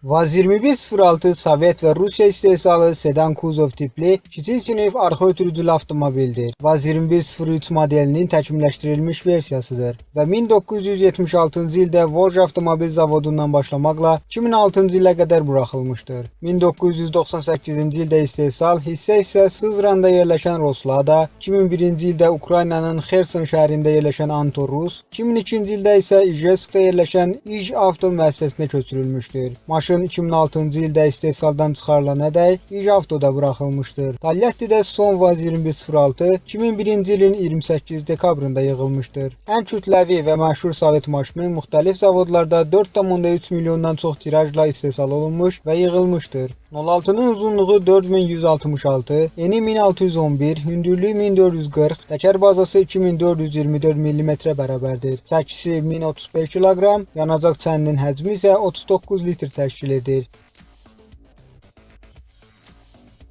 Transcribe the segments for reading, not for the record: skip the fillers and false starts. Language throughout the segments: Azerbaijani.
VAZ 2106 Sovet və Rusiya istehsalı sedan kuzov tipli kiçik sinif arxa ötürücülü avtomobildir. VAZ 2103 modelinin təkmilləşdirilmiş versiyasıdır və 1976-cı ildə Volga avtomobil zavodundan başlamaqla 2006-cı ilə qədər buraxılmışdır. 1998-ci ildə istehsal hissə-hissə Sızranda yerləşən Roslada, 2001-ci ildə Ukraynanın Xerson şəhərində yerləşən Antorus, 2002-ci ildə isə İjevskdə yerləşən İj Avto müəssisəsinə köçürülmüşdür. Maşın 2006-cı ildə istehsaldan çıxarılanadək İj Avtoda buraxılmışdır. Tolyattidə son VAZ 2106 2001-ci ilin 28 dekabrında yığılmışdır. Ən kütləvi və məşhur Sovet maşını müxtəlif zavodlarda 4,3 milyondan çox tirajla istehsal olunmuş və yığılmışdır. 06-nın uzunluğu 4166, eni 1611, hündürlüyü 1440, təkər bazası 2424 mm bərabərdir. Çəkisi 1035 kiloqram, yanacaq çəninin həcmi isə 39 litr təşkil edir.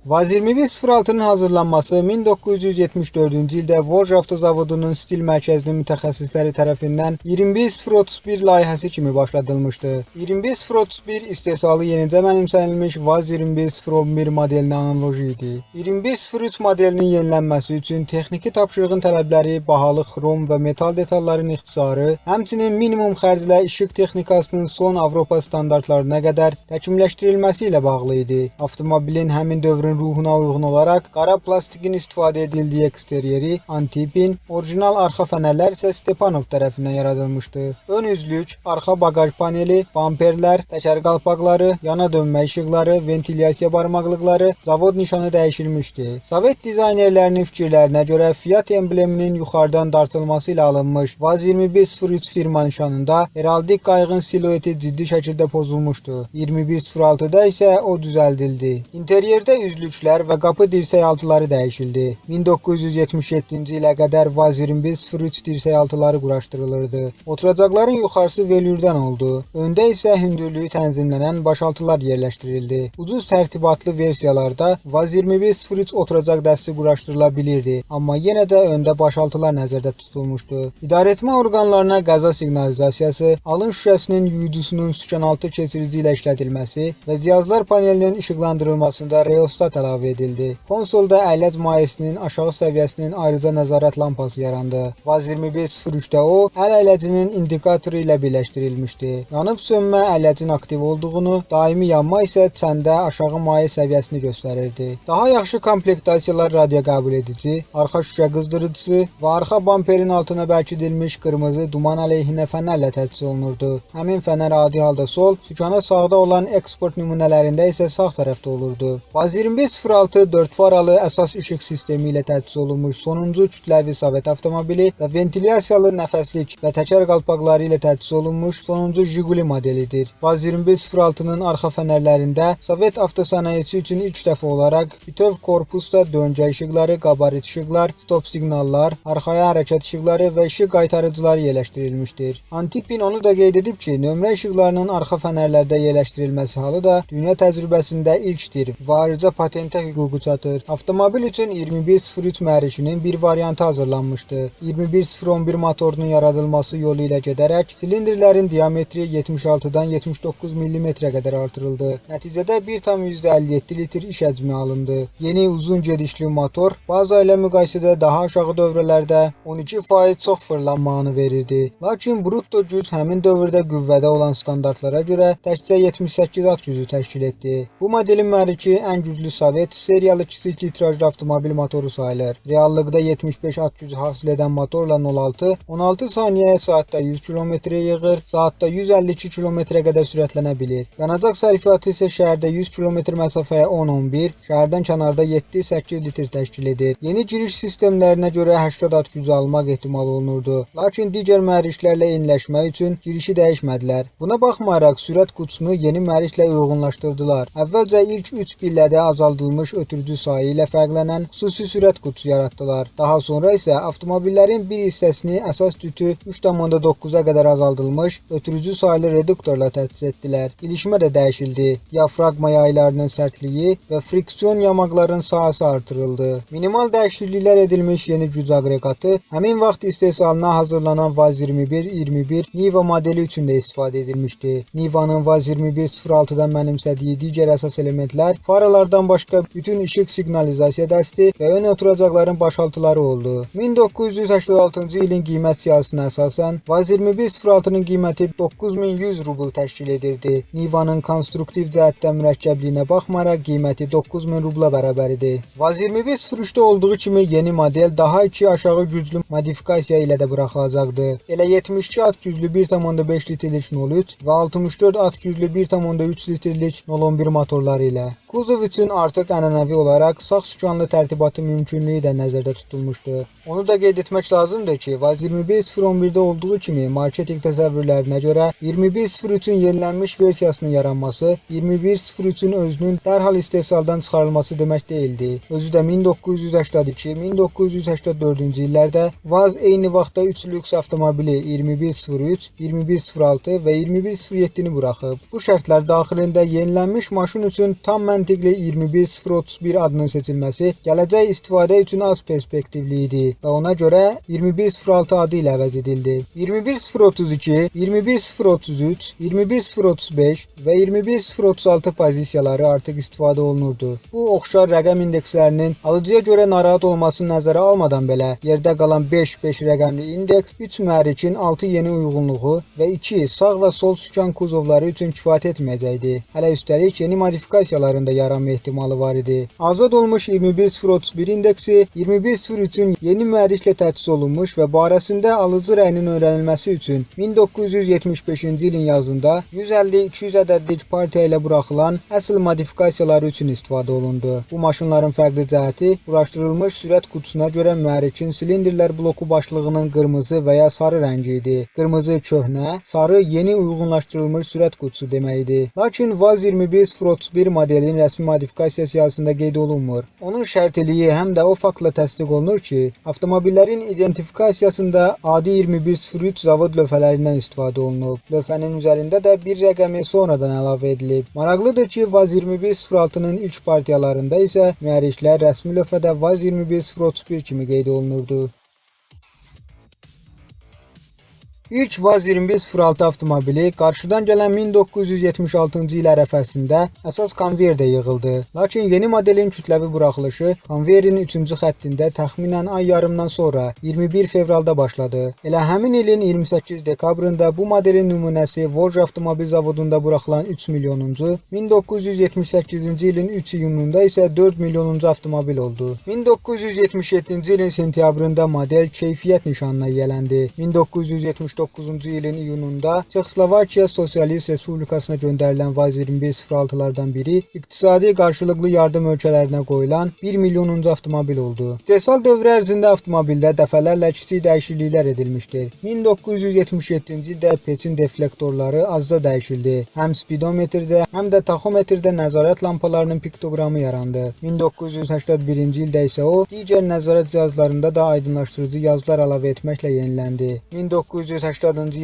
VAZ 2106-nın hazırlanması 1974-cü ildə Volga avtozavodunun stil mərkəzinin mütəxəssisləri tərəfindən 21031 layihəsi kimi başladılmışdı. 21031 istehsalı yenicə mənimsənilmiş VAZ 21011 modelinə analoji idi. 2103 modelinin yenilənməsi üçün texniki tapşırığın tələbləri, bahalı xrom və metal detalların ixtisarı, həmçinin minimum xərclə işıq texnikasının son Avropa standartlarına qədər təkmilləşdirilməsi ilə bağlı idi. Avtomobilin həmin dövrün ruhuna uyğun olaraq qara plastikin istifadə edildiyi eksteryeri Antipin, orijinal arxa fənərlər isə Stepanov tərəfindən yaradılmışdı. Ön üzlük, arxa baqaj paneli, bamperlər, təkər qalpaqları, yana dönmə işıqları, ventilyasiya barmaqlıqları, zavod nişanı dəyişilmişdi. Sovet dizaynerlərinin fikirlərinə görə Fiat embleminin yuxarıdan dartılması ilə alınmış VAZ 2103 firma nişanında heraldik qayığın silueti ciddi şəkildə pozulmuşdu. 2106-da isə o düzəldildi. İnteryerdə üzlüklər və qapı dirsək altıları dəyişildi. 1977-ci ilə qədər VAZ 2103 dirsək altıları quraşdırılırdı. Oturacaqların yuxarısı velürdən oldu. Öndə isə hündürlüyü tənzimlənən başaltılar yerləşdirildi. Ucuz tərtibatlı versiyalarda VAZ 2103 oturacaq dəsti quraşdırıla bilirdi, amma yenə də öndə başaltılar nəzərdə tutulmuşdu. İdarəetmə orqanlarına qəza siqnalizasiyası, alın şüşəsinin yuyucusunun sükanaltı keçirici ilə işlədilməsi və cihazlar panelinin işıqlandırılmasında reostat əlavə edildi. Konsolda əyləc mayesinin aşağı səviyyəsinin ayrıca nəzarət lampası yarandı. VAZ 2103-də o, əl əyləcinin indikatoru ilə birləşdirilmişdi. Yanıb sönmə əyləcin aktiv olduğunu, daimi yanma isə çəndə aşağı maye səviyyəsini göstərirdi. Daha yaxşı komplektasiyalar radio qəbul edici, arxa şüşə qızdırıcısı və arxa bamperin altına bərkidilmiş qırmızı duman əleyhinə fənərlə təchiz olunurdu. Həmin fənər adi halda sol, sükana sağda olan eksport nümunələrində isə sağ tərəfdə olurdu. VAZ 2106 4 faralı əsas işıq sistemi ilə təchiz olunmuş sonuncu kütləvi Sovet avtomobili və ventilyasiyalı nəfəslik və təkər qalpaqları ilə təchiz olunmuş sonuncu Jiguli modelidir. VAZ 2106-nın arxa fənərlərində Sovet avtosənayesi üçün ilk dəfə olaraq bütöv korpusda döngə işıqları, qabarit işıqlar, stop siqnallar, arxaya hərəkət işıqları və işıq qaytarıcıları yerləşdirilmişdir. Antipin onu da qeyd edib ki, nömrə işıqlarının arxa fənərlərdə yerləşdirilməsi halı da dünya təcrübəsində ilkdir və ayrıca patentə hüququ çatır. Avtomobil üçün 2103 mühərrikinin bir variantı hazırlanmışdı. 21011 motorunun yaradılması yolu ilə gedərək silindrlərin diametri 76-dan 79 mm-ə qədər artırıldı. Nəticədə 1,57 litr iş həcmi alındı. Yeni uzun gedişli motor baza ilə müqayisədə daha aşağı dövrələrdə 12% çox fırlanma anı verirdi. Lakin brutto güc həmin dövrdə qüvvədə olan standartlara görə təkcə 78 at gücü təşkil etdi. Bu modelin mühərriki ən güclü Sovet seriyalı kiçik litrajlı avtomobil motoru sayılır. Reallıqda 75 at gücü hasil edən motorla 06 16 saniyəyə saatda 100 km yığır, saatda 152 km qədər sürətlənə bilir. Yanacaq sərfiyyatı isə şəhərdə 100 km məsafəyə 10-11, şəhərdən kənarda 7-8 litr təşkil edir. Yeni giriş sistemlərinə görə 80 at gücü almaq ehtimal olunurdu. Lakin digər mühərriklərlə eyniləşmək üçün girişi dəyişmədilər. Buna baxmayaraq sürət qutusunu yeni mühərriklə uyğunlaşdırdılar. Əvvəlcə ilk 3 pillədə azalma azaldılmış ötürücü sayı ilə fərqlənən xüsusi sürət qutusu yaratdılar. Daha sonra isə avtomobillərin bir hissəsini əsas cütü 3,9-a qədər azaldılmış ötürücü saylı reduktorla təchiz etdilər. İlişmə də dəyişildi. Diafraqma yaylarının sərtliyi və friksion yamaqların sahəsi artırıldı. Minimal dəyişikliklər edilmiş yeni güc aqreqatı həmin vaxt istehsalına hazırlanan VAZ 2121 Niva modeli üçün də istifadə edilmişdi. Niva'nın VAZ 2106-dan mənimsədiyi digər əsas elementlər faralardan başqa bütün işıq siqnalizasiya dəsti və ön oturacaqların başaltıları oldu. 1986-cı ilin qiymət siyahısına əsasən VAZ 2106-nın qiyməti 9100 rubl təşkil edirdi. Niva'nın konstruktiv cəhətdən mürəkkəbliyinə baxmayaraq qiyməti 9000 rubla bərabər idi. VAZ 2103-də olduğu kimi yeni model daha iki aşağı güclü modifikasiya ilə də buraxılacaqdı. Elə 72 at güclü 1,5 litrlik 0,3 və 64 at güclü 1,3 litrlik 0,11 motorları ilə. Kuzov üçün artıq ənənəvi olaraq sağ sükanlı tərtibatın mümkünlüyü də nəzərdə tutulmuşdu. Onu da qeyd etmək lazımdır ki, VAZ 2111-də olduğu kimi marketinq təsəvvürlərinə görə 2103-ün yenilənmiş versiyasının yaranması 2103-ün özünün dərhal istehsaldan çıxarılması demək deyildi. Özü də 1982-1984-cü illərdə VAZ eyni vaxtda 3 lüks avtomobili 2103, 2106 və 2107-ni buraxıb. Bu şərtlər daxilində yenilənmiş maşın üçün tam məntiqli 21031 adının seçilməsi gələcək istifadə üçün az perspektivli idi və ona görə 2106 adı ilə əvəz edildi. 21032, 21033, 21035 və 21036 pozisiyaları artıq istifadə olunurdu. Bu oxşar rəqəm indekslərinin alıcıya görə narahat olmasını nəzərə almadan belə yerdə qalan 5-5 rəqəmli indeks 3 mühərrikin 6 yeni uyğunluğu və 2 sağ və sol sükan kuzovları üçün kifayət etməyəcəkdi. Hələ üstəlik yeni modifikasiyaların da yaranma ehtimalı var idi. Azad olmuş 21031 indeksi 2103-ün yeni mühərriklə təchiz olunmuş və barəsində alıcı rəyinin öyrənilməsi üçün 1975-ci ilin yazında 150-200 ədədlik partiya ilə buraxılan əsl modifikasiyaları üçün istifadə olundu. Bu maşınların fərqli cəhəti quraşdırılmış sürət qutusuna görə mühərrikin silindrlər bloku başlığının qırmızı və ya sarı rəngi idi. Qırmızı köhnə, sarı yeni uyğunlaşdırılmış sürət qutusu demək idi. Lakin VAZ 21031 modelin rəsmi modifikasiya siyahısında qeyd olunmur. Onun şərtiliyi həm də o faktla təsdiq olunur ki, avtomobillərin identifikasiyasında adi 2103 zavod lövhələrindən istifadə olunub. Lövhənin üzərində də bir rəqəmi sonradan əlavə edilib. Maraqlıdır ki, VAZ 2106-nın ilk partiyalarında isə mühərriklər rəsmi lövhədə VAZ 21031 kimi qeyd olunurdu. İlk VAZ 2106 avtomobili qarşıdan gələn 1976-cı il ərəfəsində əsas konveyerdə yığıldı. Lakin yeni modelin kütləvi buraxılışı konveyerin 3-cü xəttində təxminən ay yarımdan sonra 21 fevralda başladı. Elə həmin ilin 28 dekabrında bu modelin nümunəsi Volja avtomobil zavodunda buraxılan 3 milyonuncu, 1978-ci ilin 3 iyununda isə 4 milyonuncu avtomobil oldu. 1977-ci ilin sentyabrında model keyfiyyət nişanına yiyələndi. 1979-cu ilin iyununda Çexoslovakiya Sosialist Respublikasına göndərilən VAZ 2106-lardan biri iqtisadi qarşılıqlı yardım ölkələrinə qoyulan 1 milyonuncu avtomobil oldu. İstehsal dövrü ərzində avtomobildə dəfələrlə kiçik dəyişikliklər edilmişdir. 1977-ci ildə peçin deflektorları azca dəyişildi. Həm spidometrdə, həm də taxometrdə nəzarət lampalarının piktoqramı yarandı. 1981-ci ildə isə o, digər nəzarət cihazlarında da aydınlaşdırıcı yazılar əlavə etməklə yeniləndi. 1980-cı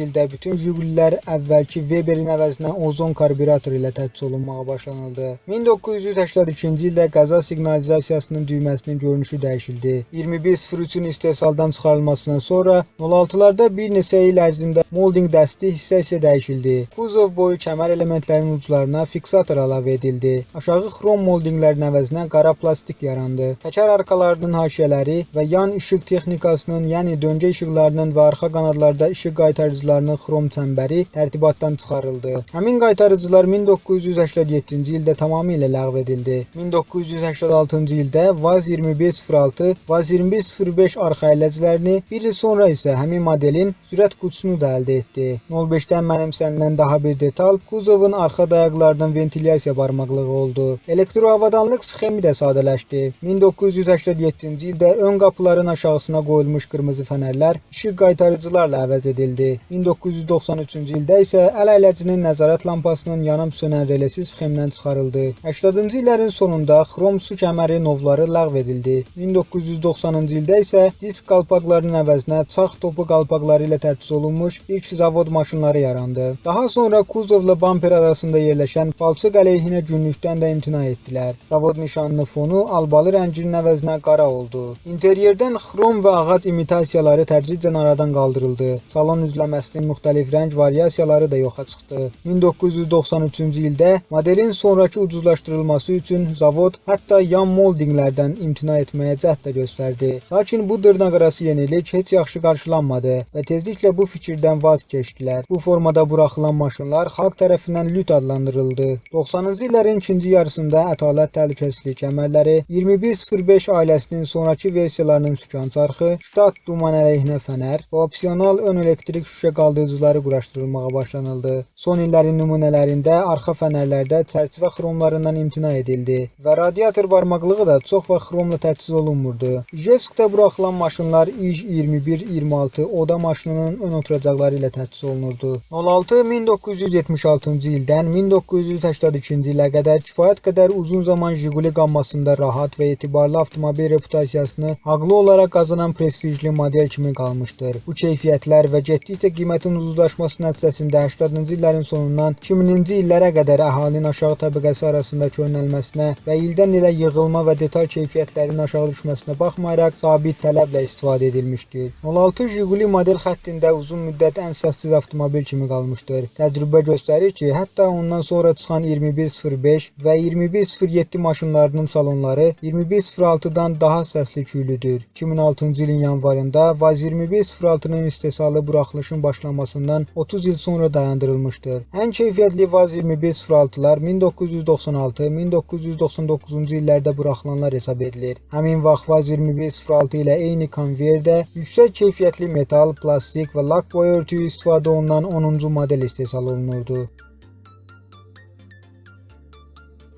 ildə bütün Jigulilər əvvəlki Weberin əvəzinə ozon karburatoru ilə təchiz olunmağa başlanıldı. 1982-ci ildə qəza siqnalizasiyasının düyməsinin görünüşü dəyişildi. 2103-ün istehsaldan çıxarılmasından sonra 06-larda bir neçə il ərzində molding dəsti hissə-hissə dəyişildi. Kuzov boyu kəmər elementlərinin uclarına fiksator əlavə edildi. Aşağı xrom moldinglərin əvəzinə qara plastik yarandı. Təkər arkalarının haşiyələri və yan işıq texnikasının, yəni döngə işıqlarının və arxa qanadlarda işıq qaytarıcılarının xrom çəmbəri tərtibatdan çıxarıldı. Həmin qaytarıcılar 1987-ci ildə tamamilə ləğv edildi. 1986-cı ildə VAZ 2106, VAZ 2105 arxa əyləclərini, bir il sonra isə həmin modelin sürət qutusunu da əldə etdi. 05-dən mənimsənilən daha bir detal kuzovun arxa dayaqlarının ventilyasiya barmaqlığı oldu. Elektroavadanlıq sxemi də sadələşdi. 1987-ci ildə ön qapıların aşağısına qoyulmuş qırmızı fənərlər işıq qaytarıcılarla əvəz edildi. edildi. 1993-cü ildə isə əl əyləcinin nəzarət lampasının yanıb sönən relesi sxemdən çıxarıldı. 80-cı illərin sonunda xrom su kəməri novları ləğv edildi. 1990-cı ildə isə disk qalpaqlarının əvəzinə çarx topu qalpaqları ilə təchiz olunmuş ilk zavod maşınları yarandı. Daha sonra kuzovla bamper arasında yerləşən palçıq əleyhinə günlükdən də imtina etdilər. Zavod nişanlı fonu albalı rənginin əvəzinə qara oldu. İnteryerdən xrom və ağac imitasiyaları tədricən aradan qaldırıldı. Salon üzləməsinin müxtəlif rəng variasiyaları da yoxa çıxdı. 1993-cü ildə modelin sonrakı ucuzlaşdırılması üçün zavod hətta yan moldinglərdən imtina etməyə cəhd də göstərdi. Lakin bu dırnaqarası yenilik heç yaxşı qarşılanmadı və tezliklə bu fikirdən vaz keçdilər. Bu formada buraxılan maşınlar xalq tərəfindən lüt adlandırıldı. 90-cı illərin ikinci yarısında ətalət təhlükəsizlik kəmərləri, 2105 ailəsinin sonrakı versiyalarının sükan çarxı, ştat duman əleyhinə fənər və opsional ön elektrik şüşə qaldırıcıları quraşdırılmağa başlanıldı. Son illərin nümunələrində arxa fənərlərdə çərçivə xromlarından imtina edildi və radiator barmaqlığı da çox vaxt xromla təchiz olunmurdu. İjevskdə buraxılan maşınlar İJ 21-26 oda maşınının ön oturacaqları ilə təchiz olunurdu. 06-1976-cı ildən 1982-ci ilə qədər kifayət qədər uzun zaman Jiquli qammasında rahat və etibarlı avtomobil reputasiyasını haqlı olaraq qazanan prestijli model kimi qalmışdır. Bu keyfiyyətlər və getdikcə qiymətin ucuzlaşması nəticəsində 80-cı illərin sonundan 2000-ci illərə qədər əhalinin aşağı təbəqəsi arasında köhnəlməsinə və ildən ilə yığılma və detal keyfiyyətlərinin aşağı düşməsinə baxmayaraq sabit tələblə istifadə edilmişdir. 06 Jiquli model xəttində uzun müddət ən səssiz avtomobil kimi qalmışdır. Təcrübə göstərir ki, hətta ondan sonra çıxan 2105 və 2107 maşınlarının salonları 2106-dan daha səsli küylüdür. 2006-cı ilin yanvarında VAZ 2106-nın istehsalı buraxılışın başlamasından 30 il sonra dayandırılmışdır. Ən keyfiyyətli VAZ 2106-lar 1996-1999-cu illərdə buraxılanlar hesab edilir. Həmin vaxt VAZ 2106 ilə eyni konveyerdə yüksək keyfiyyətli metal, plastik və lak boya örtüyü istifadə olunan 10-cu model istehsal olunurdu.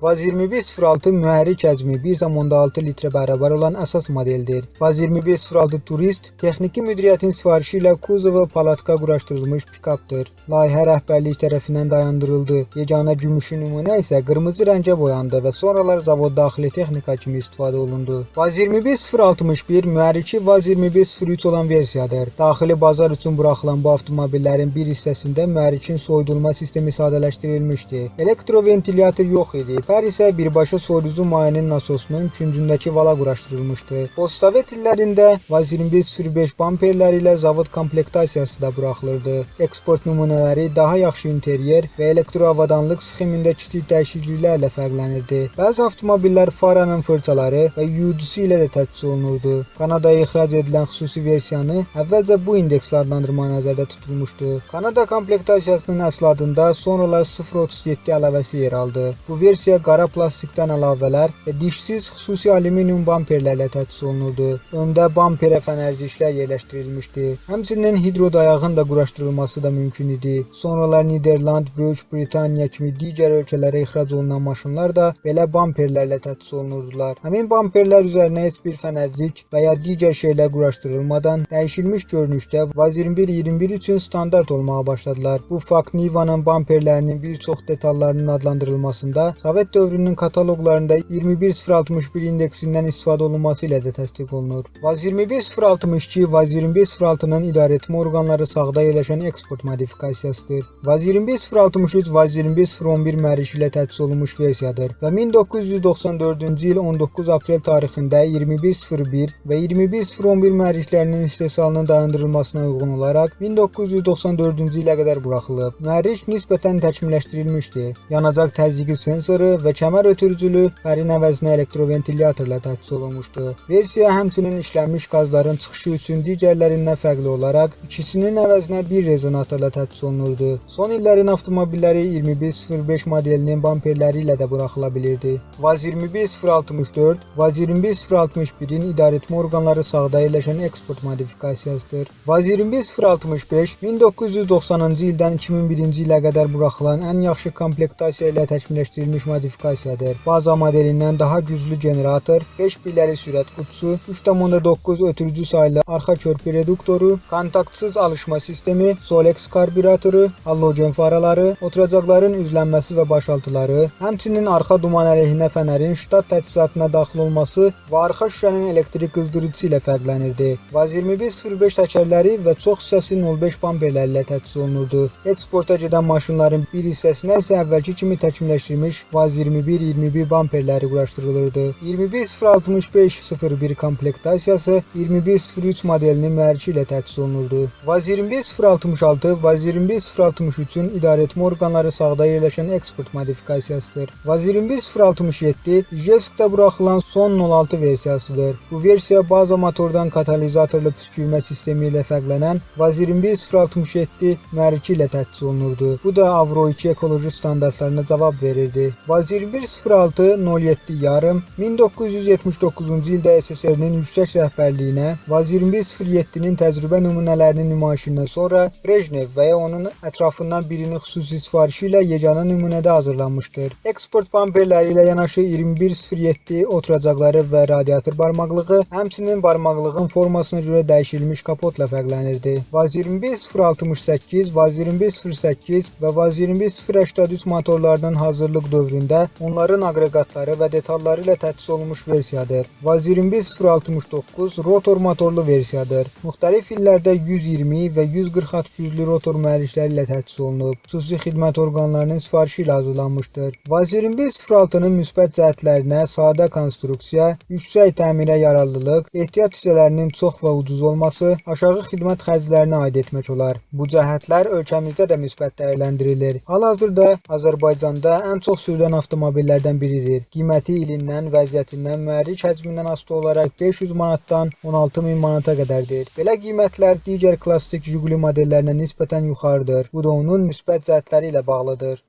VAZ 2106 mühərrik həcmi 1,6 litrə bərabər olan əsas modeldir. VAZ 2106 Turist texniki müdiriyyətin sifarişi ilə kuzova palatka quraşdırılmış pikapdır. Layihə rəhbərlik tərəfindən dayandırıldı. Yeganə gümüşü nümunə isə qırmızı rəngə boyandı və sonralar zavod daxili texnika kimi istifadə olundu. VAZ 21061 mühərriki VAZ 2103 olan versiyadır. Daxili bazar üçün buraxılan bu avtomobillərin bir hissəsində mühərrikin soyudulma sistemi sadələşdirilmişdi. Elektroventilyator yox idi. Pər isə birbaşa soyuducu mayenin nasosunun küncündəki vala quraşdırılmışdı. Postsovet illərində VAZ 2105 bamperləri ilə zavod komplektasiyası da buraxılırdı. Eksport nümunələri daha yaxşı interyer və elektroavadanlıq sxemində kiçik dəyişikliklərlə fərqlənirdi. Bəzi avtomobillər faranın fırçaları və yuyucusu ilə də təchiz olunurdu. Kanadaya ixrac edilən xüsusi versiyanı əvvəlcə bu indekslə adlandırma nəzərdə tutulmuşdu. Kanada komplektasiyasının əsl adında sonralar 0.37 əlavəsi yer aldı. Bu versiya qara plastikdən əlavələr və dişsiz xüsusi alüminium bamperlərlə təchiz olunurdu. Öndə bamperə fənərciklər yerləşdirilmişdi. Həmçinin hidrodayağın da quraşdırılması da mümkün idi. Sonralar Niderland, Böyük Britaniya kimi digər ölkələrə ixrac olunan maşınlar da belə bamperlərlə təchiz olunurdular. Həmin bamperlər üzərinə heç bir fənərcik və ya digər şeylər quraşdırılmadan dəyişilmiş görünüşdə VAZ 2121 üçün standart olmağa başladılar. Bu fakt Niva'nın bamperlərinin bir çox detallarının adlandırılmasında Sovet dövrünün kataloqlarında 21061 indeksindən istifadə olunması ilə də təsdiq olunur. VAZ 21062 VAZ 2106-nın idarəetmə orqanları sağda yerləşən eksport modifikasiyasıdır. VAZ 21063 VAZ 21011 mühərriki ilə təchiz olunmuş versiyadır və 1994-cü il 19 aprel tarixində 2101 və 21011 mühərriklərinin istehsalının dayandırılmasına uyğun olaraq 1994-cü ilə qədər buraxılıb. Mühərrik nisbətən təkmilləşdirilmişdi. Yanacaq təzyiqi sensoru və kəmər ötürücülü fərin əvəzinə elektroventilyatorla təchiz olunmuşdu. Versiya həmçinin işlənmiş qazların çıxışı üçün digərlərindən fərqli olaraq ikisinin əvəzinə bir rezonatorla təchiz olunurdu. Son illərin avtomobilləri 2105 modelinin bamperləri ilə də buraxıla bilirdi. VAZ 21064 VAZ 21061-in idarəetmə orqanları sağda yerləşən eksport modifikasiyasıdır. VAZ 21065 1990-cı ildən 2001-ci ilə qədər buraxılan ən yaxşı komplektasiya ilə təkmilləşdirilmiş modellərdən modifikasiyadır. Baza modelindən daha güclü generator, 5 pilləli sürət qutusu, 3,9 ötürücü saylı arxa körpü reduktoru, kontaktsız alışma sistemi, Solex karbüratörü, halogen faraları, oturacaqların üzlənməsi və başaltıları, həmçinin arxa duman əleyhinə fənərin ştat təchizatına daxil olması və arxa şüşənin elektrik qızdırıcısı ilə fərqlənirdi. Vaz 2105 təkərləri və çox hissəsi 05 bamperləri ilə təchiz olunurdu. Eksporta gedən maşınların bir hissəsinə isə əvvəlki kimi təkmilləşdirilmiş Vaz 21-21 bamperləri quraşdırılırdı. 21065-01 komplektasiyası 2103 modelinin mühərriki ilə təchiz olunurdu. Vaz 21066, Vaz 21063-ün idarəetmə orqanları sağda yerləşən eksport modifikasiyasıdır. Vaz 21067 İjevskdə buraxılan son 06 versiyasıdır. Bu versiya baza motordan katalizatorlu püskürmə sistemi ilə fərqlənən Vaz 21067 mühərriki ilə təchiz olunurdu. Bu da Avro 2 ekoloji standartlarına cavab verirdi. Vaz 2106 07 yarım 1979-cu ildə SSR-nin yüksək rəhbərliyinə Vaz 2107-nin təcrübə nümunələrinin nümayişindən sonra Brejnev və ya onun ətrafından birinin xüsusi sifarişi ilə yeganə nümunədə hazırlanmışdır. Eksport bamperləri ilə yanaşı 2107 oturacaqları və radiator barmaqlığı, həmçinin barmaqlığın formasına görə dəyişilmiş kapotla fərqlənirdi. Vaz 21068, Vaz 2108 və Vaz 21083 motorlarının hazırlıq dövründə onların aqreqatları və detalları ilə təchiz olunmuş versiyadır. Vaz 21069 rotor motorlu versiyadır. Müxtəlif illərdə 120 və 140 at güclü rotor mühərrikləri ilə təchiz olunub. Xüsusi xidmət orqanlarının sifarişi ilə hazırlanmışdır. Vaz 2106-nın müsbət cəhətlərinə sadə konstruksiya, yüksək təmirə yararlılıq, ehtiyat hissələrinin çox və ucuz olması, aşağı xidmət xərclərinə aid etmək olar. Bu cəhətlər ölkəmizdə də müsbət dəyərləndirilir. Hal-hazırda Azərbaycanda ən çox sürülən avtomobillərdən biridir. Qiyməti ilindən, vəziyyətindən, mühərrik həcmindən asılı olaraq 500 manatdan 16.000 manata qədərdir. Belə qiymətlər digər klassik Jiguli modellərinə nisbətən yuxarıdır. Bu da onun müsbət cəhətləri ilə bağlıdır.